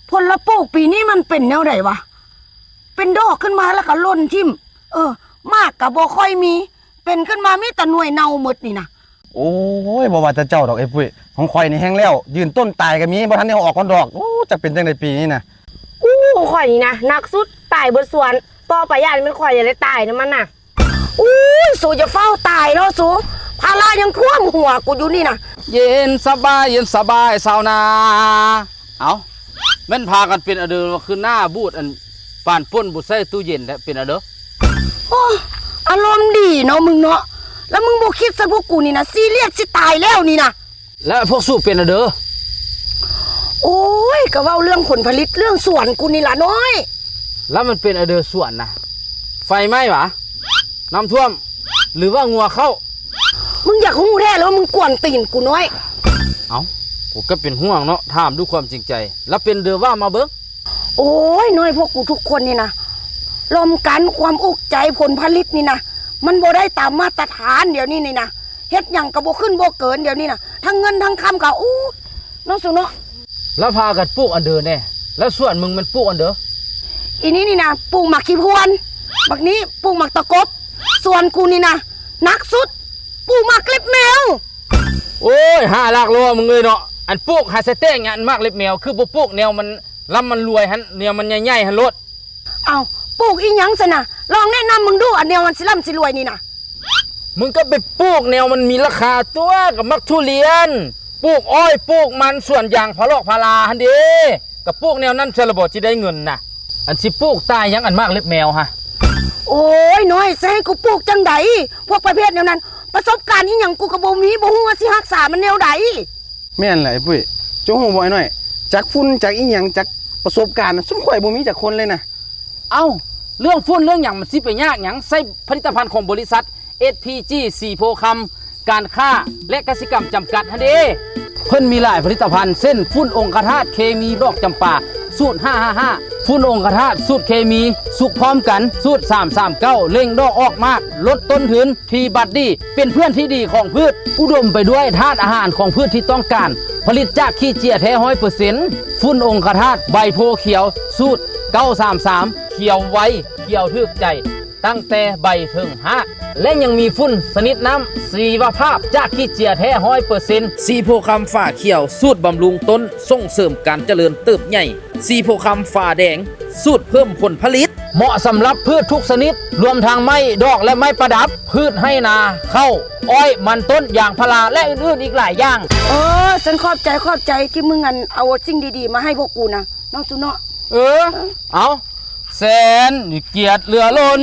ຜົນລະປູກປີນີ້ມັນເປັນແນວໃດວະ? ເປັນດອກຂຶ້ນມາແລ້ວກໍຫຼົ່ນຖິ້ມ. ເອີ ໝາກກໍບໍ່ຄ່ອຍມີ, ເປັນຂຶ້ນມາມີແຕ່ໜ່ວຍເນົ່າໝົດນີ້ນະ. ໂອ້ຍ ບໍ່ວ່າແຕ່ເຈົ້າດອກເອື້ອຍປຸ້ຍ, ຂອງຂ້ອຍນີ້ແຮງແລ້ວ, ຢືນຕົ້ນຕາຍກໍມີ, ບໍ່ທັນໄດ້ເອົາອອກກ່ອນດອກ. ໂອ້ ຈັກເປັນຈັ່ງໃດປີນີ້ນະ. ອູ້ ຂອງຂ້ອຍນີ້ນະ ໜັກສຸດ, ຕາຍເບິດສວນ. ຕໍ່ໄປຢ້ານແມ່ນຂ້ອຍຈະໄດ້ຕາຍນຳມັນນະ. ອູ້ຍ ສູຢ່າຟ້າວຕາຍເນາະສູ, ພາລະຍັງຖ້ວມຫົວກູຢູ່ນີ້ນະ. ເຢັນສະບາຍ ເຢັນສະບາຍຊາວນາ. ເອົ້າ ແມ່ນພາກັນເປັນອະເດີ ຄືໜ້າບູດ ອັນປານປົ່ນບໍ່ໃສ່ຕູ້ເຢັນແທ້ ເປັນອະເດີ. ໂອ້ ອາລົມດີເນາະມຶງເນາະ, ແລ້ວມຶງບໍ່ຄິດໃສ່ພວກກູນີ້ນະ, ຊີຣຽດຊິຕາຍແລ້ວນີ້ນະ. ແລ້ວພວກສູເປັນອະເດີ? ໂອ້ຍ ກໍເວົ້າເລື່ອງຜົນຜະລິດເລື່ອງສວນກູນີ້ລະນ້ອຍ. ແລ້ວມັນເປັນອະເດີສວນນະ? ໄຟໄໝ້ຫວາ? ນ້ຳຖ້ວມ? ຫຼືວ່າງົວເຂົ້າ? ມຶງຢາກຮູ້ແທ້ ຫຼືວ່າມຶງກວນຕີນກູນ້ອຍ? ເອົ້າ ກູກໍເປັນຫ່ວງເນາະ, ຖາມດ້ວຍຄວາມຈິງໃຈ. ແລ້ວເປັນເດີ ເວົ້າມາເບິ່ງ. ໂອ້ຍ ນ້ອຍ ພວກກູທຸກຄົນນີ້ນະ ລວມກັນຄວາມອຸກໃຈ, ຜົນຜະລິດນີ້ນະ ມັນບໍ່ໄດ້ຕາມມາດຕະຖານດຽວນີ້ນີ້ນະ. ເຮັດຫຍັງກໍບໍ່ຂຶ້ນບໍ່ເກີນດຽວນີ້ນະ, ທັງເງິນທັງຄຳກໍ ອູ້ ເນາະສູເນາະ. ແລ້ວພາກັນປູກອັນເດີແດ່? ແລ້ວສວນມຶງແມ່ນປູກອັນເດີ? ອີນີ້ນີ້ນະ ປູກໝາກຂີ້ພວນ, ບັກນີ້ປູກໝາກຕະກົບ, ສວນກູນີ້ນະ ໜັກສຸດ ປູກໝາກເລັບແມວ. ໂອ້ຍ ຫ້າຫຼັກໂລມຶງເອີຍເນາະ, ອັນປູກຫາສະແຕກຫຍັງ ອັນໝາກເລັບແມວ ຄືບໍ່ປູກແນວມັນລ່ຳມັນລວຍຫັ້ນ, ແນວມັນໃຫຍ່ໆຫັ້ນໂລດ. ເອົ້າ ປູກອີ່ຫຍັງຊັ້ນນະ? ລອງແນະນຳເບິ່ງດູ ອັນແນວມັນຊິລ່ຳຊິລວຍນີ້ນະ. ມຶງກໍໄປປູກແນວມັນມີລາຄາຕົວະ, ກໍໝາກທຸລຽນ, ປູກອ້ອຍ, ປູກມັນ, ສວນຢາງ, ພາລອກພາລາຫັ້ນເດ. ກໍປູກແນວນັ້ນຊະລະບໍ ຊິໄດ້ເງິນນະ. ອັນຊິປູກຕາຍຫຍັງ ອັນໝາກເລັບແມວຫະ? ໂອ້ຍ ນ້ອຍ ຊິໃຫ້ກູປູກຈັ່ງໃດ? ພວກປະເພດແນວນັ້ນ ປະສົບການອີ່ຫຍັງກູກໍບໍ່ມີ, ບໍ່ຮູ້ວ່າຊິຮັກສາມັນແນວໃດ. ແມ່ນແຫຼະໄອ້ປຸ້ຍ, ເຈົ້າຮູ້ບໍ່ໄອ້ນ້ອຍ, ຈັກຝຸ່ນຈັກອີ່ຫຍັງ ຈັກປະສົບການ ຊຸມຂ້ອຍບໍ່ມີຈັກຄົນເລີຍນະ. ເອົ້າ ເລື່ອງຝຸ່ນເລື່ອງຫຍັງມັນຊິໄປຍາກຫຍັງ, ໃຊ້ຜະລິດຕະພັນຂອງບໍລິສັດ ເອສ ພີ ຈີ ສີໂພຄຳ ການຄ້າ ແລະ ກະສິກຳ ຈຳກັດຫັ້ນເດ. ເພິ່ນມີຫຼາຍຜະລິດຕະພັນ ເຊັ່ນ ຝຸ່ນອົງຄະທາດເຄມີດອກຈຳປາ ສູດ ຫ້າຫ້າຫ້າ, ຝຸ່ນອົງຄະທາດສູດເຄມີ ສຸກພ້ອມກັນ ສູດ ສາມສາມເກົ້າ, ເລັ່ງດອກອອກໝາກ, ລົດຕົ້ນທຶນ, ທີບັດດີ ເປັນເພື່ອນທີ່ດີຂອງພືດ, ອຸດົມໄປດ້ວຍທາດອາຫານຂອງພືດທີ່ຕ້ອງການ, ຜະລິດຈາກຂີ້ເຈຍແທ້ຮ້ອຍເປີເຊັນ, ຝຸ່ນອົງຄະທາດໃບໂພຂຽວ ສູດ ເກົ້າສາມສາມ, ຂຽວໄວ, ຂຽວຖືກໃຈ ຕັ້ງແຕ່ໃບເຖິງຮາກ ແລະ ຍັງມີຝຸ່ນຊະນິດນ້ຳຊີວະພາບຈາກຂີ້ເຈຍແທ້ຮ້ອຍເປີເຊັນ, ສີໂພຄຳຝາຂຽວ ສູດບຳລຸງຕົ້ນ ສົ່ງເສີມການຈະເລີນເຕີບໃຫຍ່, ສີໂພຄຳຝາແດງ ສູດເພີ່ມຜົນຜະລິດ ເໝາະສຳລັບພືດທຸກຊະນິດ ລວມທັງໄມ້ດອກ ແລະ ໄມ້ປະດັບ, ພືດໄຮ່ນາ, ເຂົ້າ, ອ້ອຍ, ມັນຕົ້ນ, ຢາງພາລາ ແລະ ອື່ນໆອີກຫຼາຍຢ່າງ. ເອີ ສັນຂອບໃຈ, ຂອບໃຈທີ່ມຶງ ອັນ ເອົາສິ່ງດີໆມາໃຫ້ພວກກູນະ ເນາະ ສູເນາະ. ເອີ ເອົາ ແສນມີກຽດເຫຼືອລົ້ນ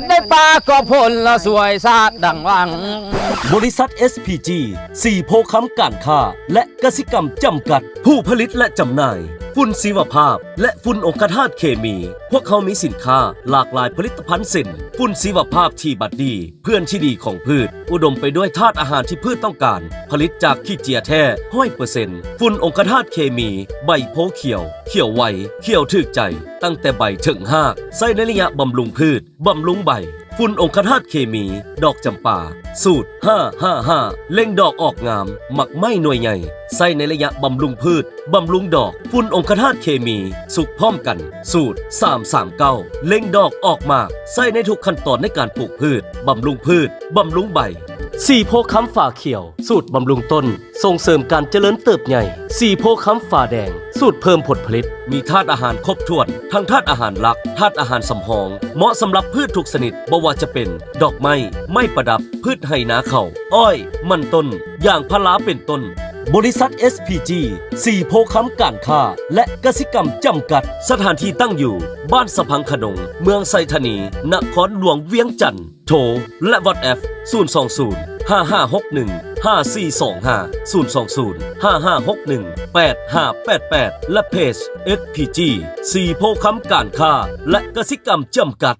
ໄດ້ປາກອບຜົນລະຊ່ວຍຊາດດັ່ງຫວັງ. ບໍລິສັດ ເອສ ພີ ຈີ ສີໂພຄຳການຄ້າ ແລະ ກະສິກຳຈຳກັດ ຜູ້ຜະລິດ ແລະ ຈຳໜ່າຍຝຸ່ນຊີວະພາບ ແລະ ຝຸ່ນອົງຄະທາດເຄມີ. ພວກເຮົາມີສິນຄ້າຫຼາກຫຼາຍຜະລິດຕະພັນ ເຊັ່ນ ຝຸ່ນຊີວະພາບທີບັດດີ ເພື່ອນທີ່ດີຂອງພືດ, ອຸດົມໄປດ້ວຍທາດອາຫານທີ່ພືດຕ້ອງການ, ຜະລິດຈາກຂີ້ເຈຍແທ້ຮ້ອຍເປີເຊັນ, ຝຸ່ນອົງຄະທາດເຄມີ, ໃບໂພຂຽວ, ຂຽວໄວ, ຂຽວຖືກໃຈ, ຕັ້ງແຕ່ໃບເຖິງຮາກ, ໃຊ້ໃນໄລຍະບຳລຸງພືດ, ບຳລຸງໃບ, ຝຸ່ນອົງຄະທາດເຄມີ, ດອກຈຳປາ, ສູດ ຫ້າຫ້າຫ້າ ເລັ່ງດອກອອກງາມ, ໝາກໄມ້ໜ່ວຍໃຫຍ່, ໃຊ້ໃນໄລຍະບຳລຸງພືດ, ບຳລຸງດອກ, ຝຸ່ນອົງຄະທາດເຄມີ, ສຸກພ້ອມກັນ, ສູດ ສາມສາມເກົ້າ ເລັ່ງດອກອອກໝາກ, ໃຊ້ໃນທຸກຂັ້ນຕອນໃນການປູກພືດ, ບຳລຸງພືດ, ບຳລຸງໃບ. ສີໂພຄຳຝາຂຽວ ສູດບຳລຸງຕົ້ນ, ສົ່ງເສີມການຈະເລີນເຕີບໃຫຍ່. ສີໂພຄຳຝາແດງ ສູດເພີ່ມຜົນຜະລິດ. ມີທາດອາຫານຄົບຖ້ວນ, ທັງທາດອາຫານຫຼັກ, ທາດອາຫານສຳຮອງ, ເໝາະສຳລັບພືດທຸກຊະນິດ, ບໍ່ວ່າຈະເປັນ ດອກໄມ້, ໄມ້ປະດັບ, ພືດໄຮ່ນາເຂົ້າ, ອ້ອຍ, ມັນຕົ້ນ, ຢາງພາລາ ເປັນຕົ້ນ. ບໍລິສັດ ເອສ ພີ ຈີ ສີໂພຄຳການຄ້າ ແລະ ກະສິກຳຈຳກັດ. ສະຖານທີ່ຕັ້ງຢູ່ ບ້ານສະພັງຂະໜົງ, ເມືອງໄຊທານີ, ນະຄອນຫຼວງວຽງຈັນ. ໂທ ແລະ ວັອດແອັບ ສູນສອງສູນ ຫ້າຫ້າຫົກໜຶ່ງ ຫ້າສີ່ສອງຫ້າ, ສູນສອງສູນ ຫ້າຫ້າຫົກໜຶ່ງ ແປດຫ້າແປດແປດ ແລະ ເພຈ ເອສ ພີ ຈີ ສີໂພຄຳການຄ້າ ແລະ ກະສິກຳຈຳກັດ.